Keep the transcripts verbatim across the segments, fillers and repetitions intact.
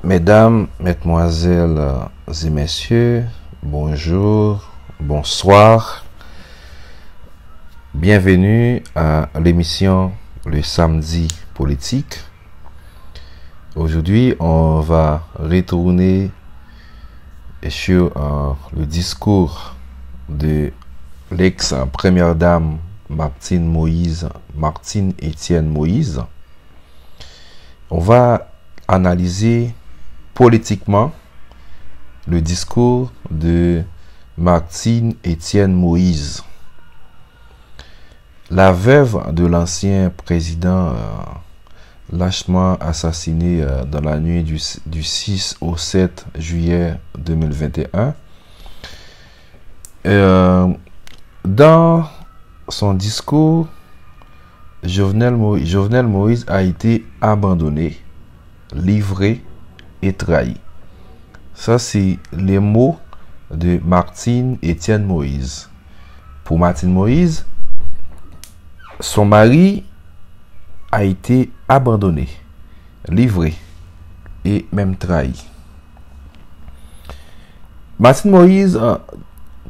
Mesdames, mesdemoiselles et messieurs, bonjour, bonsoir. Bienvenue à l'émission Le Samedi Politique. Aujourd'hui, on va retourner sur euh, le discours de l'ex-première dame Martine Moïse, Martine Etienne Moïse. On va analyser politiquement le discours de Martine Etienne Moïse. La veuve de l'ancien président euh, lâchement assassiné euh, dans la nuit du, du six au sept juillet deux mille vingt et un. Euh, dans son discours, Jovenel Mo- Jovenel Moïse a été abandonné, livré et trahi. Ça, c'est les mots de Martine Etienne Moïse. Pour Martine Moïse, son mari a été abandonné, livré et même trahi. Martine Moïse, euh,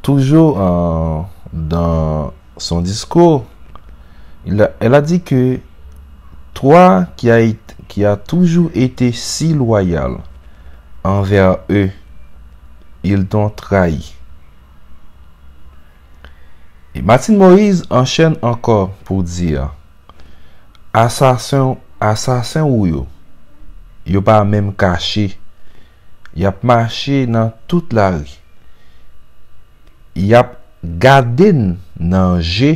toujours euh, dans son discours, il a- elle a dit que toi qui as été- qui as toujours été si loyal envers eux, ils t'ont trahi. Et Martine Moïse enchaîne encore pour dire, asasen, asasen ou yo, yo pa menm kache, y ap mache nan tout lari, y ap gade n nan je,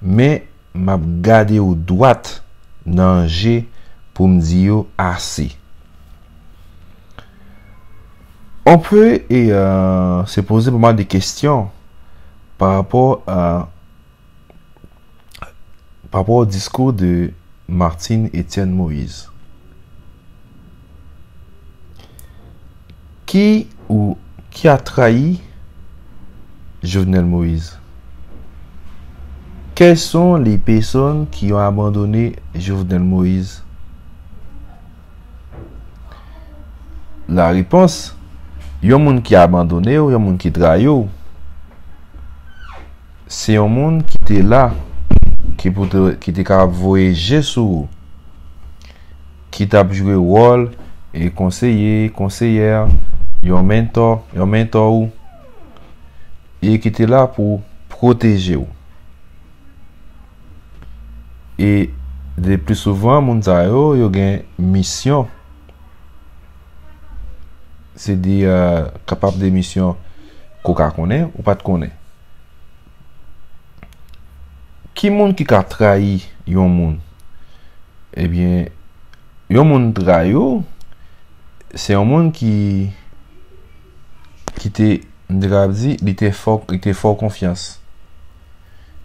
men m ap gade w dwat nan je pou m di yo ase. On peut et, euh, se poze pa mal de kesyon pa rapò a pa rapò au discours de Martine Etienne Moïse. Qui ou qui a trahi Jovenel Moïse? Quelles sont les personnes qui ont abandonné Jovenel Moïse? La réponse, yon moun ki abandone w, yon moun ki trayi w, se yon moun ki te la, ki pou te, ki te ka voye je sou ou, ki t ap jwe wòl e konseye, konseyè, yon mentò, yon mentò ou, e ki te la pou pwoteje w. E de pli souvan, moun sa yo, yo gen misyon. Se de, euh, kapab de misyon ke w ka konnen, ou pa t konnen. Ki moun ki ka trayi yon moun? Ebyen, yon moun trayi w, se yon moun ki, ki te, m te kapab di, li te fè w, li te fè w konfyans.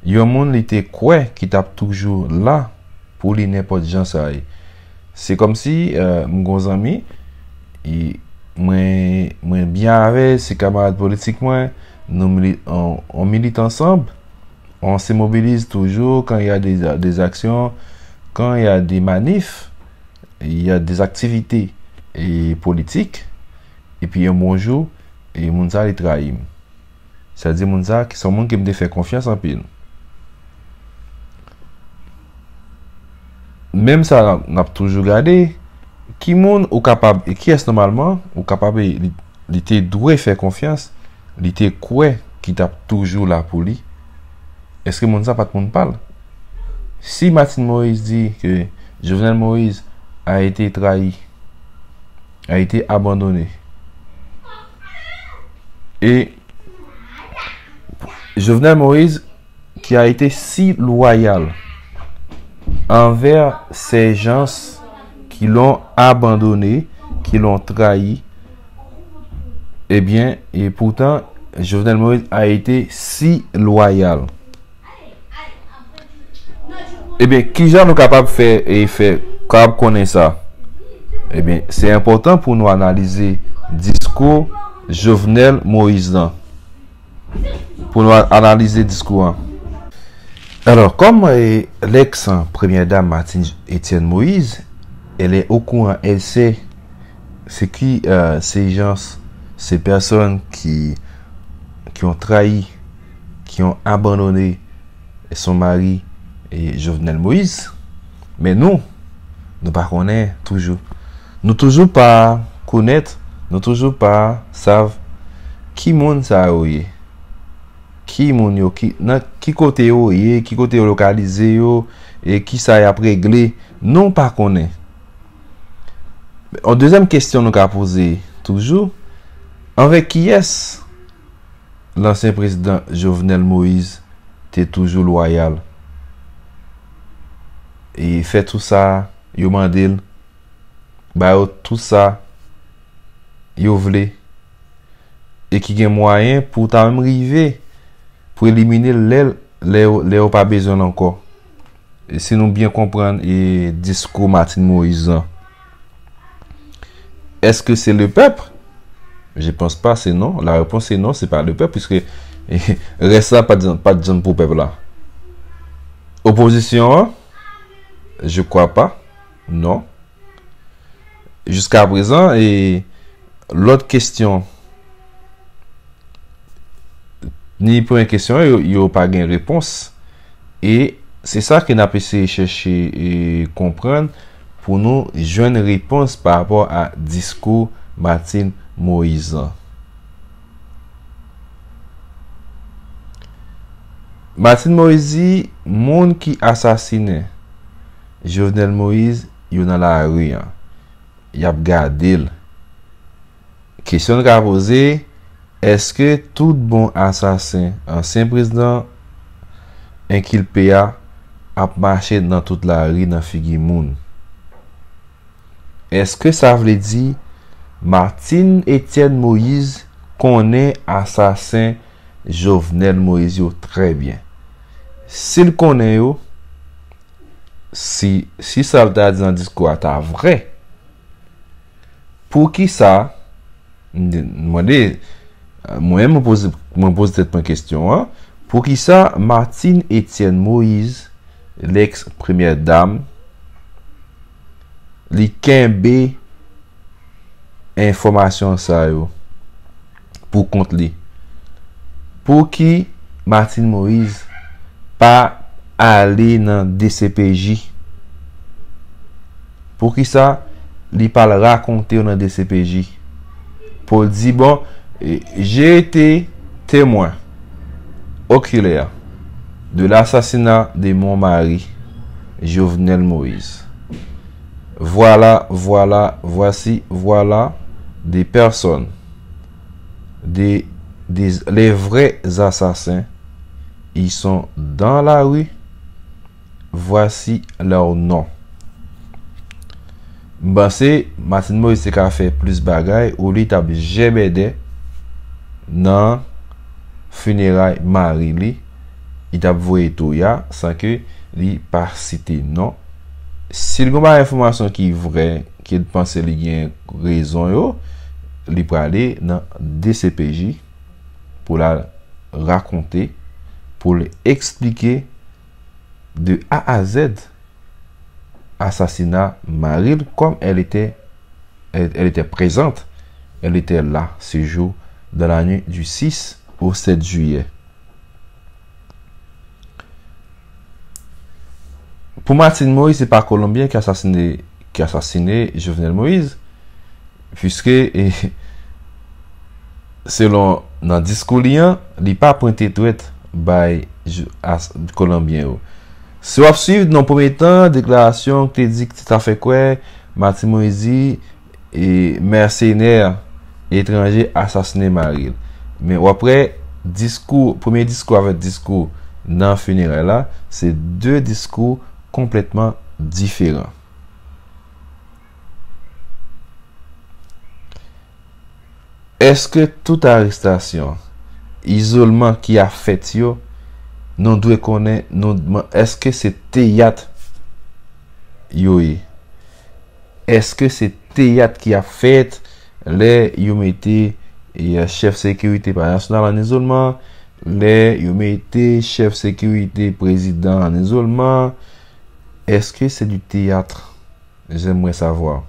Yon moun li te kwè ki t ap toujou la pou li nenpòt jan sa ye. Se kòmsi, euh, m gon zanmi, e mwen, mwen byen avè l, se kamarad politik mwen, nou mili-, on, on milite ansanm, on se mobilize toujours quand il y a des, des actions, quand il y a des manifs, il y a des activités et politiques, epi yon bon jou, e moun sa li trayi m. Sa di moun sa ki se yon moun ke m te fè konfyans anpil. Menm sa, n ap toujou gade ki moun ou kapab, e kiyès nòmalman ou kapab, e li, li te dwe fè konfyans, li te kwè ki t ap toujou la pou li. Èske moun sa pa t moun pa l? Si Martine Moïse di ke Jovenel Moïse a été trahi, a été abandonné, e Jovenel Moïse qui a été si loyal envers ces gens qui l'ont abandonné, qui l'ont trahi, eh bien, et pourtant, Jovenel Moïse a été si loyal. Ebyen, kijan nou kapab fè e fè, kapab konnen sa? Ebyen, se enpòtan pou nou analize diskou Jovenel Moïse lan. Pou nou a- analize diskou an. Alors, comme euh, l'ex-première dame Martine Etienne Moïse, elle est au courant, elle sait C'est qui euh, ces gens, ces personnes qui, qui ont trahi, qui ont abandonné son mari et Jovenel Moïse? Men nou, nou pa konnen toujou. Nou toujou pa konèt, nou toujou pa sav ki moun sa yo ye. Ki moun yo, ki, nan ki kote yo ye, ki kote yo lokalize yo, e ki sa y ap regle, nou pa konnen. Yon dezyèm kesyon nou ka poze toujou, anvè kiyès lansyen prezidan Jovenel Moïse te toujou lwayal? E fè tout sa yo mande l, ba yo tout sa yo vle, e ki gen mwayen pou ta menm rive pou elimine l lè, lè, lè yo pa bezwen l ankò. Si nou byen konprann e diskou Martine Moïse an. Est-ce que c'est le peuple? Je pense pas, c'est non. La réponse est non, c'est pas le peuple, puisque rès la pa t janm, pa t janm pou pèp la. Opozisyon an, je crois pas, non. Jiska prezan, e lòt kesyon, ni premye kesyon yo, yo pa gen repons. E se sa ke n ap eseye chèche e konprann pou nou jwenn repons pa rapò a diskou Martine Moïse an. Martine Moïse di, moun ki asasinen Jovenel Moïse, yo nan lari an. Y ap gade l. Kesyon n ka poze, èske tout bon asasen ansyen prezidan enkilpe a ap mache nan tout lari nan figi moun? Èske sa vle di Martine Etienne Moïse konnen asasen Jovenel Moïse yo trè byen? Si l konnen yo, si, si sa l ta di nan diskou a ta vrè, poukisa, m, m mande, mwen menm mwen poze, mwen poze tèt mwen kesyon an, poukisa Martine Etienne Moïse, lèks premyè dam, li kenbe enfòmasyon sa yo pou kont li? Pouki Martine Moïse pa ale nan D C P J? Poukisa li pa al rakonte yo nan D C P J? Pou l di, bon, j'ai été témoin oculaire de l'assassinat de mon mari, Jovenel Moïse. Voilà, voilà, voici, voilà des personnes, des, des, les vrais assassins, ils sont dans la rue, voici leur nom. M panse Martine Moïse te ka fè plis bagay, olye li t ap jèbèdè nan fineray mari li, li t ap voye touya san ke li pa site non. Si l gen yon bagay enfòmasyon ki vrè, ke l panse li gen rezon yo, li prale nan D C P J pou l al rakonte, pou l eksplike de A a Z asasina mari l, comme elle était, elle, elle était présente, elle était là ce jour dans la nuit du six au sept juillet. Pou Martine Moïse, se pa Kolonbyen ki asasine, ki asasine Jovenel Moïse, puiske, e, selon nan diskou li an, li pa pwente dwèt bay Kolonbyen yo. Si w ap swiv, nan premye tan, deklarasyon ki te di, ki te ta fè kwè Martine Moïse di, e, mèsenè etranje asasinen mari l. Men w ap wè diskou, premye diskou avèk diskou nan fineray la, se de diskou konplètman diferan. Èske tout arestasyon, izolman ki ap fèt yo, nou dwe konnen, nou, èske se teyat yo ye? Èske se teyat ki ap fèt lè yo mete, e, chèf sekirite pa nasyonal an izolman, lè yo mete chèf sekirite prezidan an izolman? Èske se du teyat? J'aimerais savoir.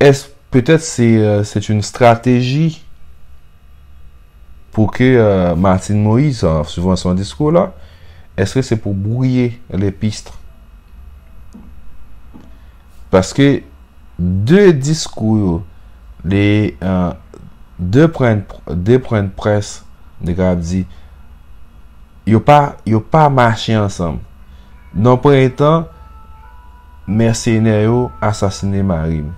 Est-ce peut-être c'est euh, c'est une stratégie pour que euh, Martine Moïse, en suivant son discours là, est-ce que c'est pour brouiller les pistes? Paske de diskou yo, le euh, de pwen de pwen près, de ka ap di, yo pa yo pa mache ansanm. Nan premye tan, mèsenè yo asasinen mari m.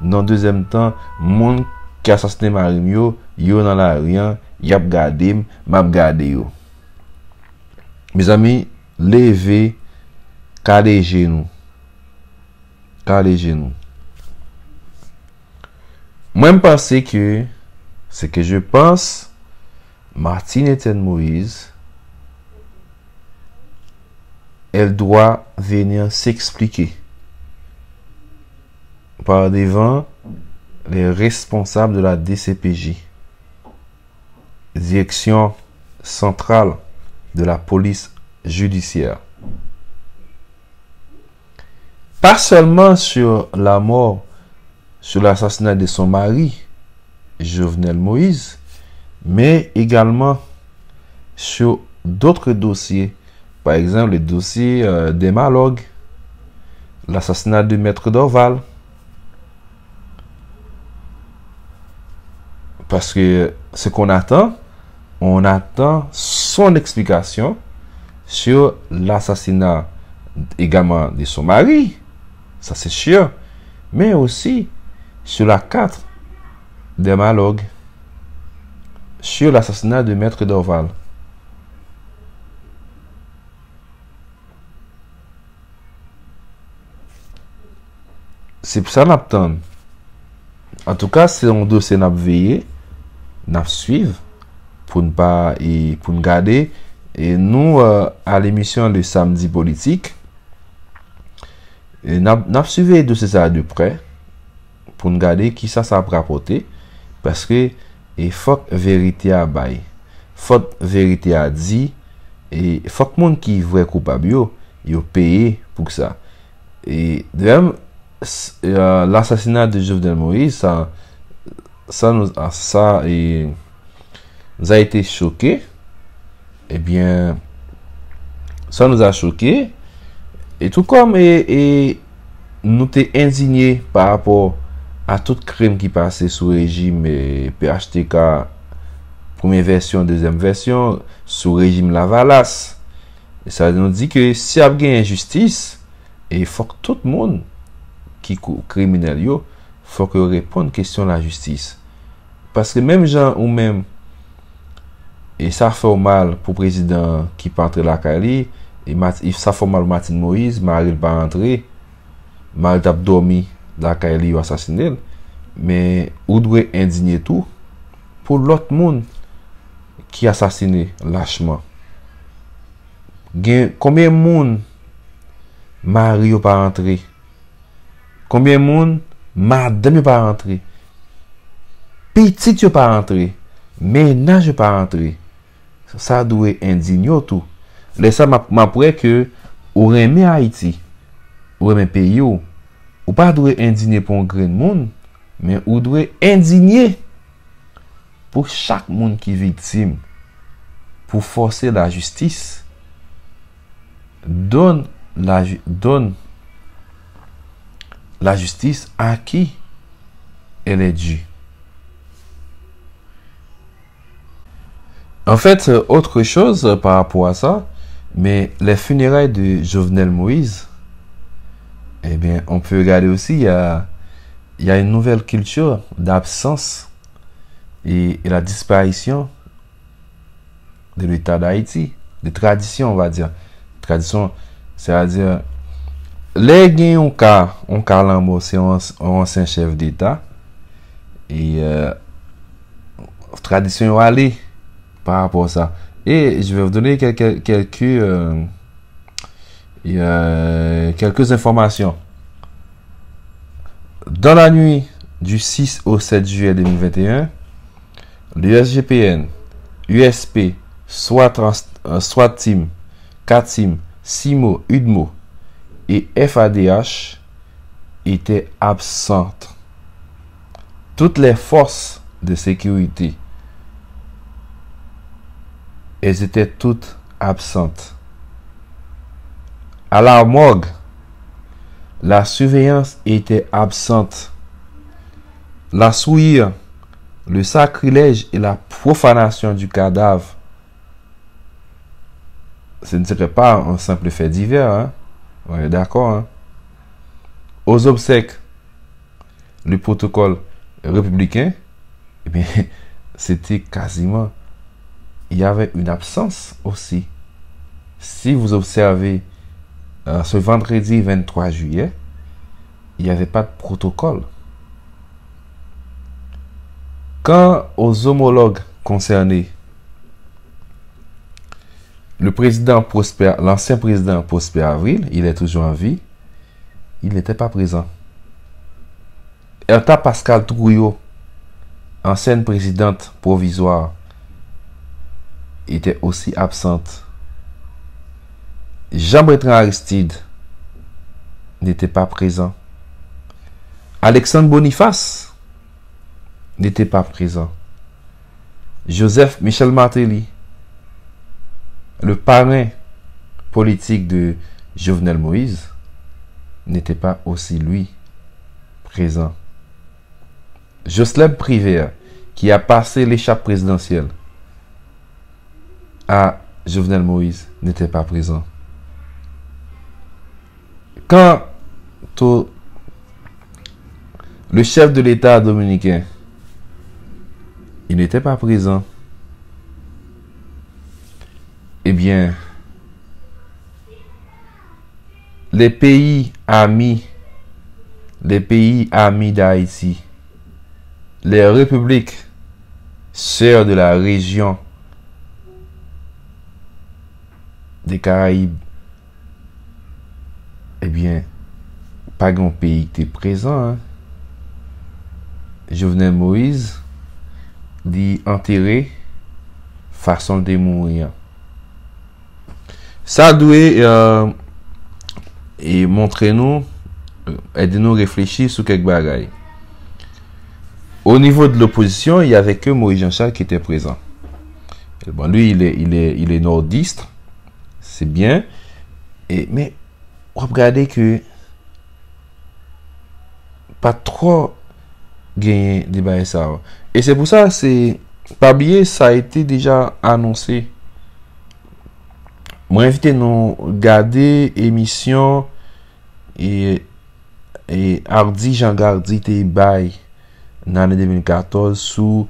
Nan dezyèm tan, moun ki asasinen mari m yo, yo nan lari an, y ap gade m, m ap gade yo. Mezanmi, leve, kale je nou. Kale je nou. Mwen, m panse ke, ce que je pense, Martine Etienne Moïse, elle doit venir s'expliquer par devant les responsables de la D C P J, Direction Centrale de la Police Judiciaire. Pas seulement sur la mort, sur l'assassinat de son mari, Jovenel Moïse, mais également sur d'autres dossiers, par exemple le dossier euh, des Malog, l'assassinat de Maître Dorval. Parce que ce qu'on attend, on attend son explication sur l'assassinat également de son mari, ça c'est sûr, mais aussi sur la carte des Malog, sur l'assassinat de Maître Dorval. Se pou sa n ap tann. Antouka, se yon dosye n ap veye, n ap swiv, pou n pa, e pou n gade. E nou, euh, a lemisyon Le Samedi Politique, e n ap, n ap siveye dosye sa a de prè, pou n gade kisa sa ap rapòte, paske e fòk verite a bay, fòk verite a di, e fòk moun ki vrè koupab yo, yo peye pou sa. E de menm, s- euh, l'assassinat de Jovenel Moïse, ça, ça nous, ah, ça, et, nous a été choqués. Eh bien, ça nous a choqués. E tou kòm e, e nou te endinye pa rapò a tout krim ki pase sou rejim e, P H T K, premye vèsyon, dezyèm vèsyon, sou rejim Lavalas. E sa nou di ke si ap genyen jistis, e fòk tout moun ki kou- kriminèl yo, fòk yo reponn kesyon lajistis. Paske menm jan ou menm, e sa fè w mal pou prezidan an ki pa antre lakay li, e Mat- e sa fè w mal pou Martine Moïse, mari l pa antre, mari l t ap dòmi lakay li, yo asasinen l, men ou dwe endinye tou pou lòt moun ki asasinen lachman. Gen konbyen moun mari yo pa rantre? Konbyen moun madanm yo pa rantre? Pitit yo pa rantre? Mennaj yo pa rantre? Sa dwe endinye w tou. Lè sa m ap m ap wè ke ou renmen Ayiti, ou renmen peyi w. Ou pa dwe endinye pou yon grenn moun, men ou dwe endinye pou chak moun ki viktim, pou fòse lajistis, donn la donn lajistis à qui elle est due. En fait, euh, autre chose euh, par rapport à ça, mais les funérailles de Jovenel Moïse, eh bien, on peut regarder aussi, il y a, il y a une nouvelle culture d'absence et, et la disparition de l'État d'Haïti, de tradition, on va dire. Tradition, c'est-à-dire, lè gen yon ka, yon ka lanmò, se yon, yon ansyen chèf d'État, e euh, tradisyon yo ale pa rapò sa. E je vais vous donner quelques, quelques, euh, euh, quelques informations. Dans la nuit du six au sept juillet deux mille vingt et un, l'U S G P N, U S P, SWAT, euh, SWAT Team, CATIM, CIMO, UDMO et F A D H étaient absentes Toutes les forces de sécurité, elles étaient toutes absentes. À la morgue, la surveillance était absente. La souillure, le sacrilège et la profanation du cadavre, ce ne serait pas un simple fait divers, hein? On est d'accord, hein? Aux obsèques, le protocole républicain, eh bien, c'était quasiment, il y avait une absence aussi. Si vous observez, euh, ce vendredi vingt-trois juillet, il n'y avait pas de protocole. Quant aux homologues concernés, le président Prosper, l'ancien président Prosper Avril, il est toujours en vie, il n'était pas présent. Ertha Pascal Trouillot, ancienne présidente provisoire, était aussi absente. Jean Bertrand Aristide n'était pas présent. Alexandre Boniface n'était pas présent. Joseph Michel Martelly, le parrain politique de Jovenel Moïse, n'était pas aussi lui présent. Josleb Privert, qui a passé l'écharpe présidentielle à Jovenel Moïse, n'était pas présent. Quant au, le chef de l'État dominicain, il n'était pas présent. Eh bien, les pays amis, les pays amis d'Haïti, les républiques sœurs de la région des Caraïbes, eh bien, pa gen yon peyi ki te prezan, hein. Jovenel Moïse, li antere fason l te mouri an. Sa dwe, euh, e montre nou, euh, ede nou reflechi sou kèk bagay. Au niveau de l'opposition, il y avait que Moïse Jean-Charles qui était présent. Bon, lui, il est, il est, il est nordiste, c'est bien. E, men, w ap gade ke pa twò genyen de bagay sa yo. E se pou sa, se, pa bliye, sa a ete deja anonse. Mwen envite nou gade emisyon e, e Hardy Jean Gardy te bay nan ane de mil katòz sou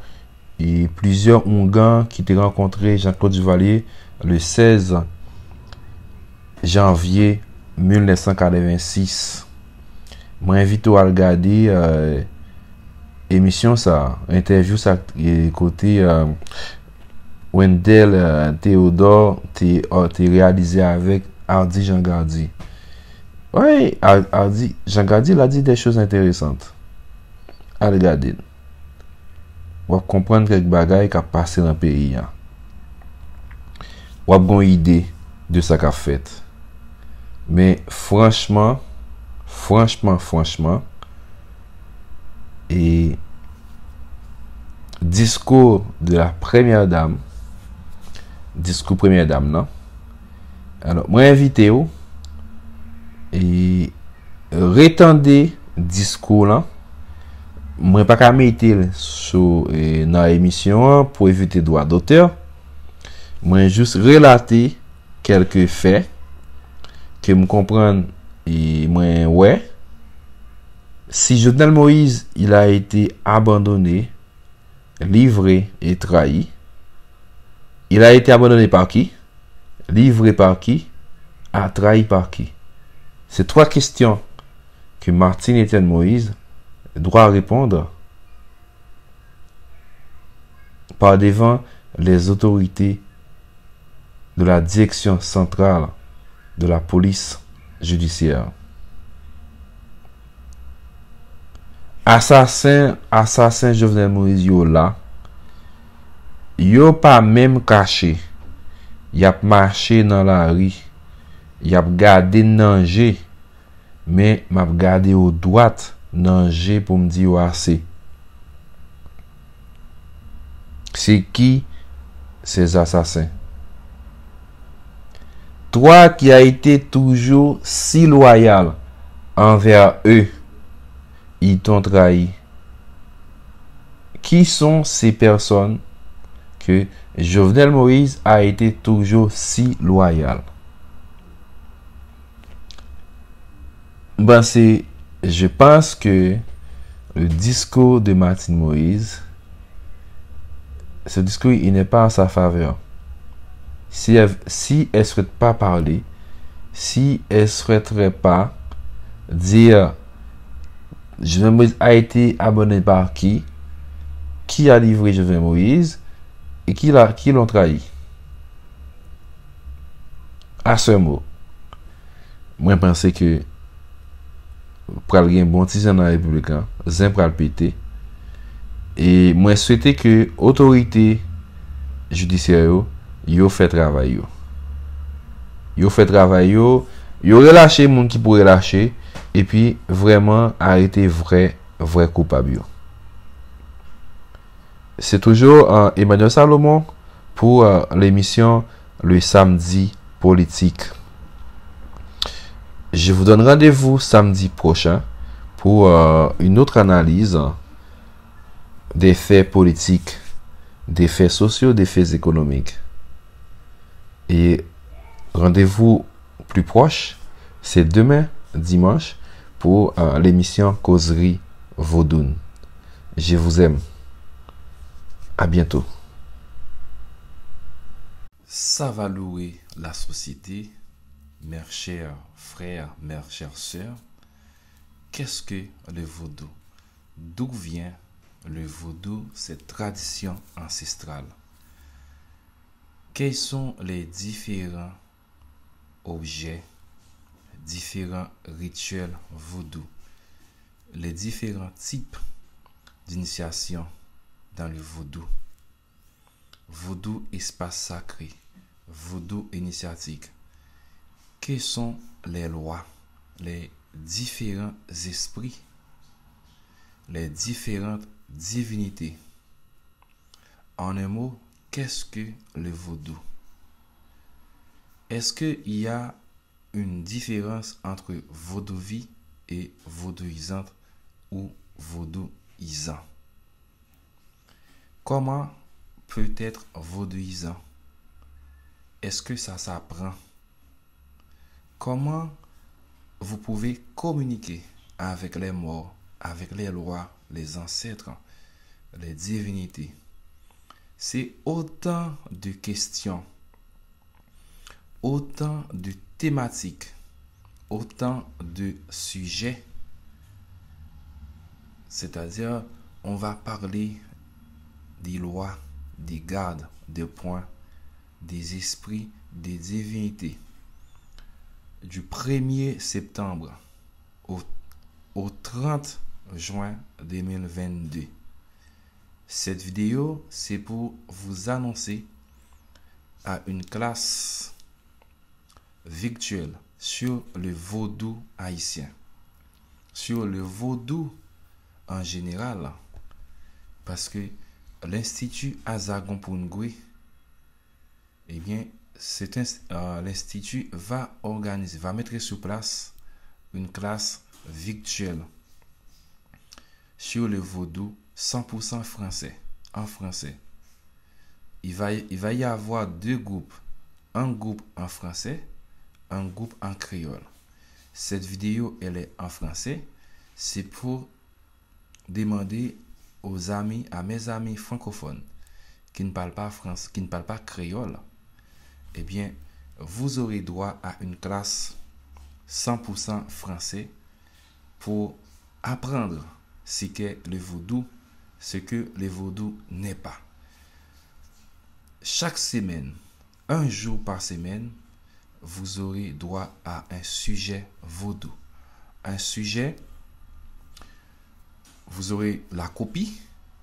e plizyè oungan ki te rankontre Jean-Claude Duvalier le sèz janvye mil nèf san katrevensis. Mwen envite w al gade, euh, emisyon sa, entèvyou sa, e kote, euh, Wendell, euh, Théodore te, euh, te reyalize avèk Hardy Jean Gardy. Wi, Har-, Hardy Jean Gardy, il a dit des choses intéressantes. Al gade l. W ap konprann kèk bagay k ap pase nan peyi a. W ap gen yon ide de sa k ap fèt. Men franchman, franchman, franchman, e diskou de la premyè dam, diskou premyè dam nan, alò, mwen envite w, e retande diskou lan. Mwen pa ka mete l sou, e, nan emisyon an pou evite dwa dotè. Mwen jis relate kèlke fè ke m konprann e mwen wè. Si Jovenel Moïse, il a été abandonné, livré et trahi, il a été abandonné par qui? Livré par qui? A trahi par qui? C'est trois questions que Martine Etienne Moïse doit répondre par devant les autorités de la Direction Centrale de la Police Judiciaire. Asasen, asasen Jovenel Moïse yo la, yo pa menm kache. Y ap mache nan lari, y ap gade n nan je, men m ap gade yo dwat nan je pou m di yo ase. C'est qui ces assassins? Toi qui as été toujours si loyal envers eux, ils t'ont trahi. Qui sont ces personnes que Jovenel Moïse a été toujours si loyal? Ben, c'est, je pense que le discours de Martine Moïse, ce discours, il n'est pas en sa faveur. Si elle, si elle souhaite pas parler, si elle souhaiterait pas dire Jovenel Moïse a été abandonné par qui, qui a livré Jovenel Moïse et qui l'a, qui l'ont trahi. À ce mot, mwen panse ke pral gen bon ti zen nan repiblik lan, zen pral pete. E mwen swete ke otorite jidisyè yo, yo fè travay yo. Yo fè travay yo, yo relache moun ki pou relache, epi vrèman arete vrè, vrè koupab yo. C'est toujours euh, Emmanuel Salomon pour euh, l'émission Le Samedi Politique. Je vous donne rendez-vous samedi prochain pour euh, une autre analyse des faits politiques, des faits sociaux, des faits économiques. Et rendez-vous plus proche, c'est demain, dimanche, pour euh, l'émission Causerie Vaudoune. Je vous aime. À bientôt. Ça va louer la société, mes chers frères, mes chères sœurs. Qu'est-ce que le vaudou? D'où vient le vaudou, cette tradition ancestrale? Quels sont les différents objets, différents rituels vaudous, les différents types d'initiation dans le vaudou? Vaudou espace sacré, vaudou initiatique. Que sont les lois, les différents esprits, les différentes divinités? En un mot, qu'est-ce que le vaudou? Est-ce qu'il y a une différence entre vaudouvi et vaudouisante ou vaudouisant? Comment peut être vaudouisant? Est-ce que ça s'apprend? Comment vous pouvez communiquer avec les morts, avec les lois, les ancêtres, les divinités? C'est autant de questions, autant de thématiques, autant de sujets. C'est-à-dire, on va parler des lois, des gardes, des points, des esprits, des divinités. Du premier septembre au, au trente juin deux mille vingt-deux. Cette vidéo, c'est pour vous annoncer à une classe virtuelle sur le vaudou haïtien, sur le vaudou en général, parce que l'Institut Azagon Poungoué, eh bien, c'est un, euh, l'Institut va organiser, va mettre sur place une classe virtuelle sur le vaudou cent pour cent français, en français. Il va, il va y avoir deux groupes, un groupe en français, un groupe en créole. Cette vidéo, elle est en français. C'est pour demander aux amis, à mes amis francophones qui ne parlent pas français, qui ne parlent pas créole, eh bien, vous aurez droit à une classe cent pour cent français pour apprendre ce qu'est le vaudou, ce que le vaudou n'est pas. Chaque semaine, un jour par semaine, vous aurez droit à un sujet vaudou. Un sujet, vous aurez la copie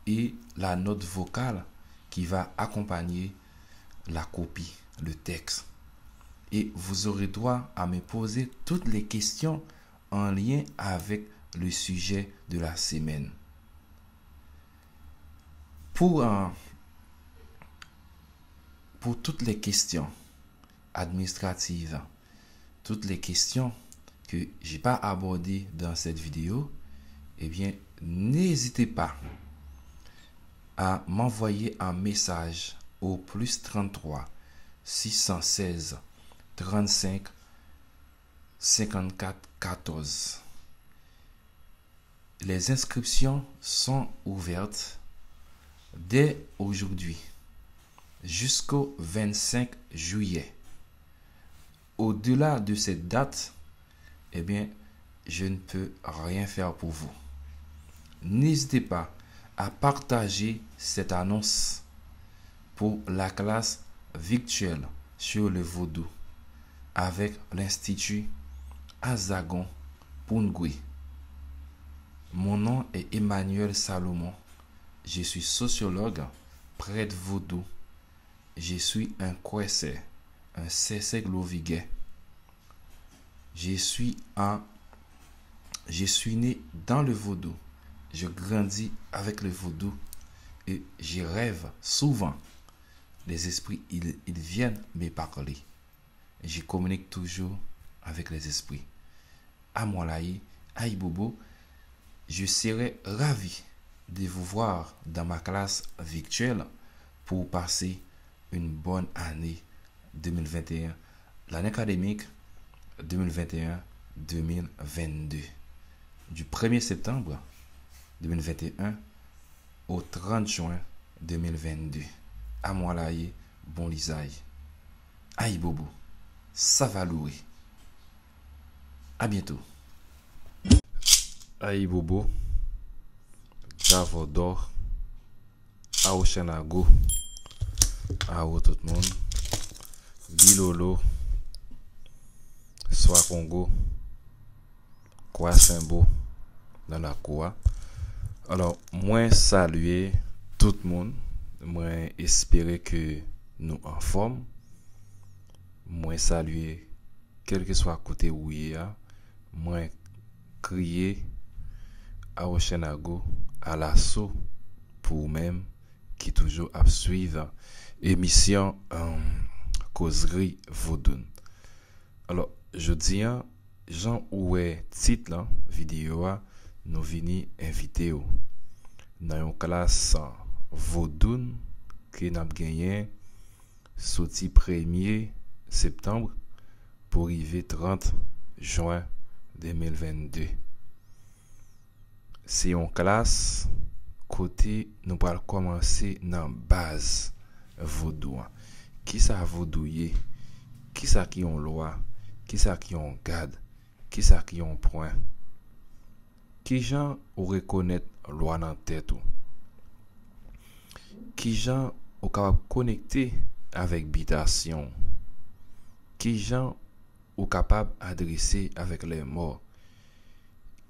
et la note vocale qui va accompagner la copie, le texte. Et vous aurez droit à me poser toutes les questions en lien avec le sujet de la semaine. Pour euh, Pour toutes les questions administratives, toutes les questions que j'ai pas abordées dans cette vidéo, eh bien, n'hésitez pas à m'envoyer un message au plus trente-trois six cent seize trente-cinq cinquante-quatre quatorze. Les inscriptions sont ouvertes dès aujourd'hui jusqu'au vingt-cinq juillet. Au-delà de cette date, eh bien, je ne peux rien faire pour vous. N'hésitez pas à partager cette annonce pour la classe virtuelle sur le vaudou avec l'Institut Azagon Pungwe. Mon nom est Emmanuel Salomon. Je suis sociologue, prêtre vaudou. Je suis un Kwèsè, un Sèsè Glovigè. Je suis un, je suis né dans le vaudou. Je grandis avec le vaudou et je rêve souvent. Les esprits, ils, ils viennent me parler. Je communique toujours avec les esprits. Amwalayi, ayibobo, je serai ravi de vous voir dans ma classe virtuelle pour passer une bonne année deux mille vingt et un, l'année académique deux mille vingt et un deux mille vingt-deux, du premier septembre deux mille vingt et un au trente juin deux mille vingt-deux. Amwalayi, bon lizay. Ayibobo, Savaluri. À bientôt. Ayibobo, Davòdò, Awochènago, awo tout moun, Bilolo, Swakongo, Kwasenbo, nan lakou a. Alò, mwen salye tout moun. Mwen espere ke nou anfòm. Mwen salye kèlkeswa kote ou ye a. Mwen kriye Awochènago alaso pou ou menm ki toujou ap swiv emisyon, um, Kozri Vodoun. Alò, jodi a, jan ou wè tit lan, videyo a, nou vini envite w nan yon klas vodoun ke n ap genyen soti premye septanm pou rive trant jen de mil vennde. Se yon klas kote nou pral kòmanse nan baz vodou an. Kisa vodou ye? Kisa ki yon lwa? Kisa ki yon gad? Kisa ki yon pwen? Kijan ou rekonèt lwa nan tèt ou? Kijan ou kapab konekte avèk bitasyon w? Kijan ou kapab adrese avèk lèmò?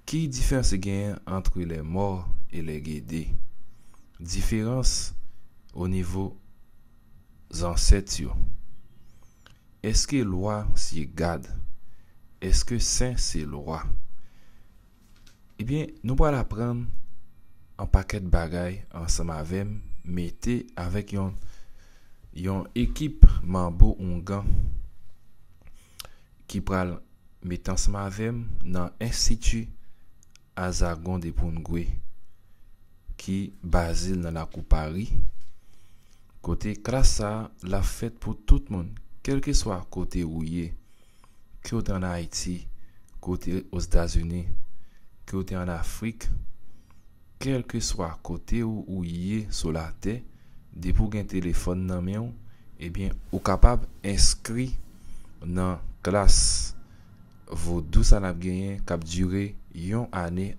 Ki diferans ki genyen ant lèmò e lègede? Diferans o nivo zansèt yo. Èske lwa se gad? Èske sen se lwa? Ebyen, nou pral aprann yon pakèt bagay ansanm avè m, mete avèk yon, yon ekip manbo oungan ki pral mete ansanm avè m nan Enstiti Azagon de Pungwe ki baze l nan lakou Pari, kote klas sa a l ap fèt pou tout moun, kèlkeswa kote ou ye, ke w te ann Ayiti, ke w te Ozetazini, ke w te ann Afrik, kèlkeswa kote ou, ou ye sou latè, depi w gen telefòn nan men w, ebyen, ou kapab enskri nan klas vodou sa n ap genyen k ap dire yon ane,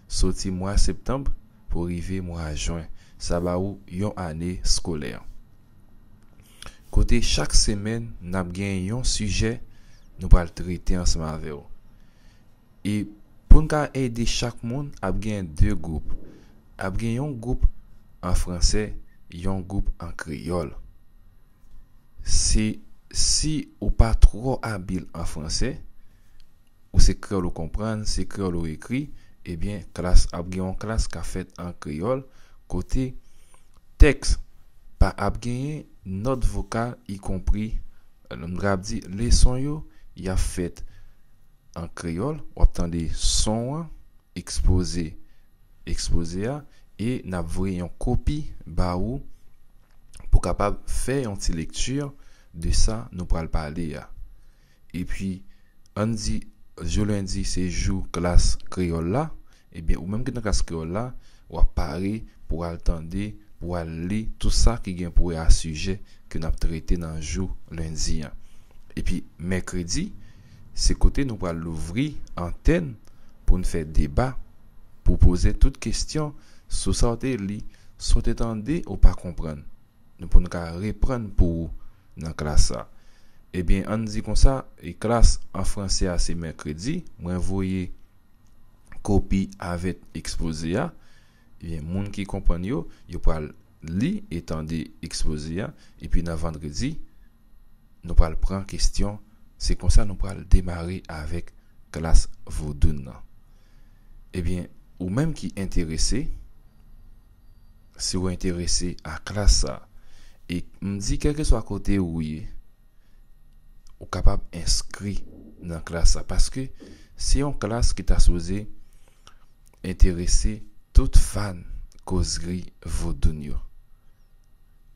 soti mwa septanm pou rive mwa jen. Sa ba ou yon ane eskolè. Kote chak semèn, n ap gen yon sijè nou pral trete ansanm avè w. E pou n ka ede chak moun, ap gen de gwoup. Ap gen yon gwoup an fransè, yon gwoup an kreyòl. Se, si ou pa twò abil an fransè, ou se kreyòl ou konprann, se kreyòl ou ekri, ebyen, klas, ap gen yon klas k ap fèt an kreyòl, kote tèks Pa ap genyen nòt vokal, ikonpri, m ta ap di leson yo, y ap fèt an kreyòl, w ap tande son an, ekspoze, ekspoze a, e n ap voye yon kopi ba ou pou w kapab fè yon ti lekti de sa nou pral pale a. Epi, ann di, jou lendi se jou klas kreyòl la, ebyen, ou menm ki nan klas kreyòl la, w ap pare pou w al tande, pou w al li tout sa ki gen pou wè a sijè ke n ap trete nan jou lendi an. Epi, mèkredi, se kote nou pral louvri antèn pou n fè deba, pou poze tout kesyon sou sa w te li, sa w te tande ou pa konprann. Nou pou n ka reprann pou ou nan klas sa. Ebyen, ann di konsa, e klas an franse a se mèkredi, mwen voye kopi avèk ekspoze a. Ebyen, moun ki konprann yo, yo pral li e tande ekspoze a. Epi nan vandredi, nou pral pran kesyon. Se konsa nou pral demare avèk klas vodoun nan. Ebyen, ou menm ki enterese, si w enterese a klas sa, e m di kèlkeswa kote ou ye, ou kapab enskri nan klas sa, paske se yon klas ki ta sipoze enterese tout fan kozri vodoun yo.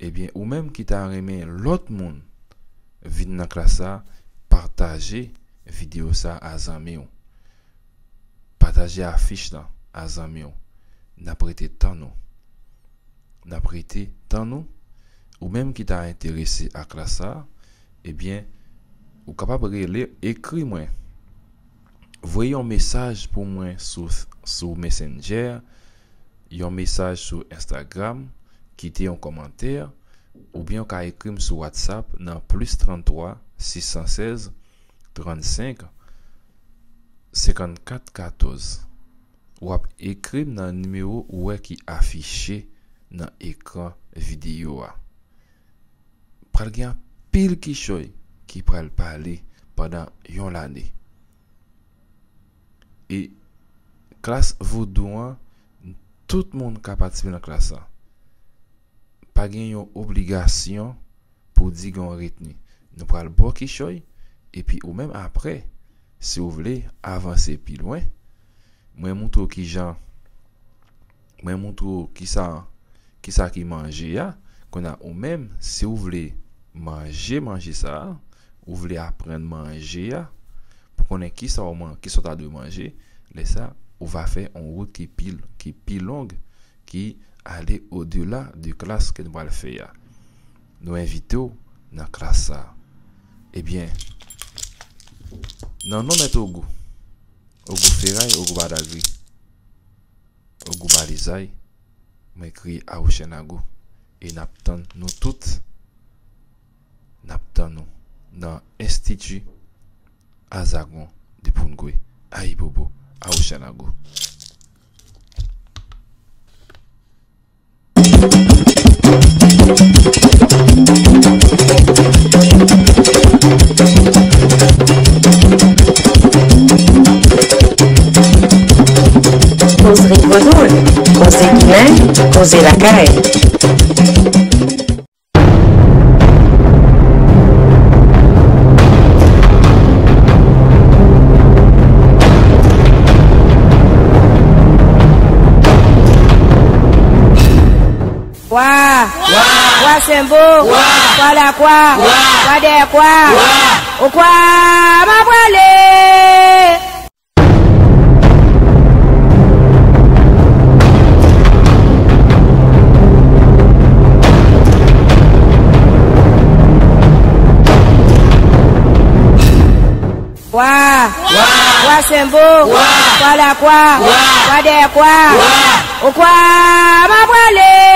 Ebyen, ou menm ki ta renmen lòt moun vin nan klas sa, pataje videyo sa a zanmi w. Pataje afich lan a zanmi w. N ap rete tann ou. N ap rete tann ou. Ou menm ki ta enterese a klas sa, ebyen, ou kapab rele, ekri mwen. Voye yon mesaj pou mwen sou, sou Messenger, yon mesaj sou Instagram, kite yon kòmantè, oubyen w ka ekri m sou WhatsApp nan plis tranntwa, sis san sèz, trannsenk, senkannkat, katòz. W ap ekri m nan nimewo ou wè ki afiche nan ekran videyo a. Pral gen anpil kichòy ki pral pale pandan yon lane. E klas vodou an, tout moun ka patisipe nan klas la. Pa gen yon obligasyon pou di gen yon retni. Nou pral ba w kichòy, epi ou menm apre, si w vle avanse pi lwen, mwen moutre w kijan, mwen moutre w kisa, kisa ki manje a. Kounye a, ou menm, si w vle manje manje sa a, ou vle aprann manje a, pou konnen kisa w man-, kisa w ta dwe manje, lè sa, ou va fè yon wout ki pi, ki pi long, ki ale odela de klas ke nou pral fè a. Nou envite w nan klas sa a. Ebyen, nan non Mèt Ogou, Ogou Feray, Ogou Badagri, Ogou Balizay, mwen kriye Awochènago, e n ap tann nou tout, n ap tann nou nan Enstiti Azagon de Poungwe. Ayibobo, Awochènago. Kozri Vodou, koze ginen, koze lakay. Wa! Wa! Wa Senbo! Wa! Wa Lakwa! Wa! Wa Dèyèkwa! Wa! Okwa m a pwale! Wa! Wa! Wa Senbo! Wa! Wa Lakwa! Wa! Wa Dèyèkwa! Wa! Okwa m a pwale!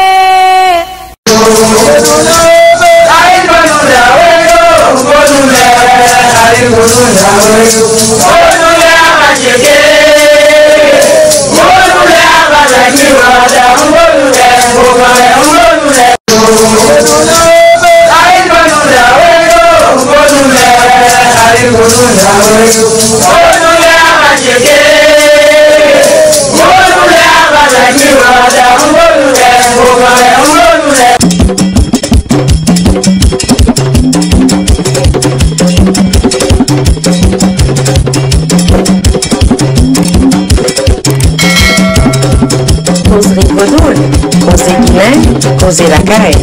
Kozri Vodoun, koze ginen, koze lakay.